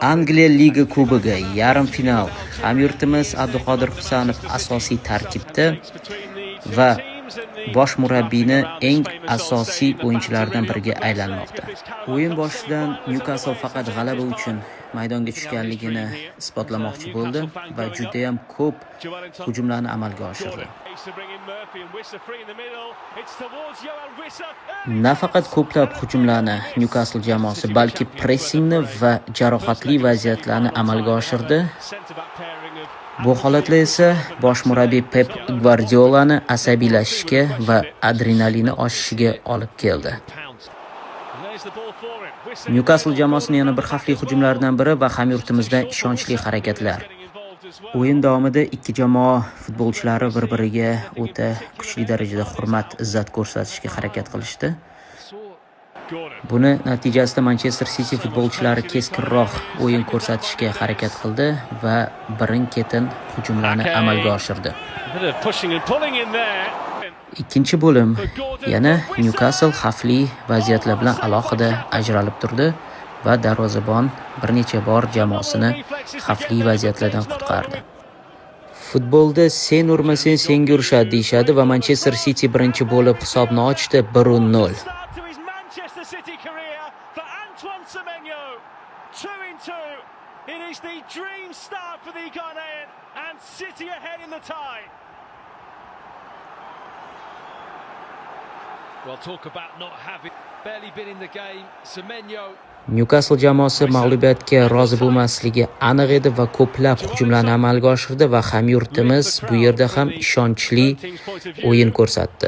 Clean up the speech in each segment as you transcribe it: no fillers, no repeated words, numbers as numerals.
Angliya Liga Kubogi yarim final. Hamyurtimiz Abduqodir Husanov asosiy tarkibda va bosh murabbiyni eng asosiy o'yinchilaridan biriga aylanmoqda. O'yin boshidan Newcastle faqat g'alaba uchun maydonga tushganligini isbotlamoqchi bo'ldi va juda ham ko'p hujumlarni amalga oshirdi. Nafaqat ko'plab hujumlarni Newcastle jamoasi, balki pressingni va jarohatli vaziyatlarni amalga oshirdi. Bu holatlar esa bosh murabbiy Pep Gvardiolani asabiylashishga va adrenalini oshishiga olib keldi. Newcastle jamoasining yana bir xavfli hujumlaridan biri va hamyurtimizdan ishonchli harakatlar. O'yin davomida ikki jamoa futbolchilari bir-biriga o'ta kuchli darajada hurmat, izzat ko'rsatishga harakat qilishdi. Buni natijasida Manchester City futbolchilari keskinroq o'yin ko'rsatishga harakat qildi va birin-ketin hujumlarni amalga oshirdi. Ikkinchi bo'lim yana Newcastle xavfli vaziyatlar bilan alohida ajralib turdi va darvozabon bir necha bor jamoasini xavfli vaziyatlardan qutqardi. Futbolda sen urmasang senga urishadi deyishadi va Manchester City birinchi bo'lib hisobni ochdi 1-0. It is the dream start for the Ghanaian and City ahead in the tie. Well, talk about not having barely been in the game. Semenyo. Newcastle jamoasi mag'lubiyatga rozi bo'lmasligi aniq edi va ko'plab hujumlarni amalga oshirdi va hamyurtimiz bu yerda ham ishonchli o'yin ko'rsatdi.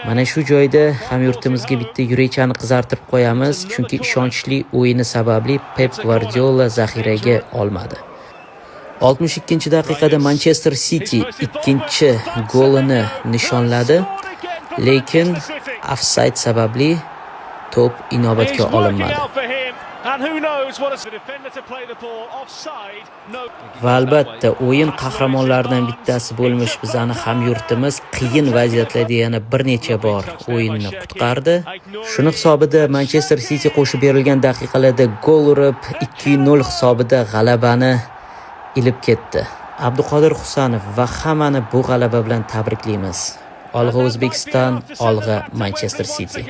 Mana shu joyda hamyurtimizga bitta yurakchani qizartirib qo'yamiz, chunki ishonchli o'yini sababli Pep Gvardiola zaxiraga olmadi. 62-daqiqada Manchester City ikkinchi golini nishonladi, lekin ofsayd sababli to'p inobatga olinmadi. Va albatta o'yin qahramonlaridan bittasi bo'lmish bizani hamyurtimiz qiyin vaziyatlarda yana bir necha bor o'yinni qutqardi. Shuni hisobida Manchester City qo'shib berilgan daqiqalarda gol urib 2-0 hisobida g'alabani ilib ketdi. Abduqodir Husanov va hammani bu g'alaba bilan tabriklaymiz. Olg'a O'zbekiston, olg'a Manchester City.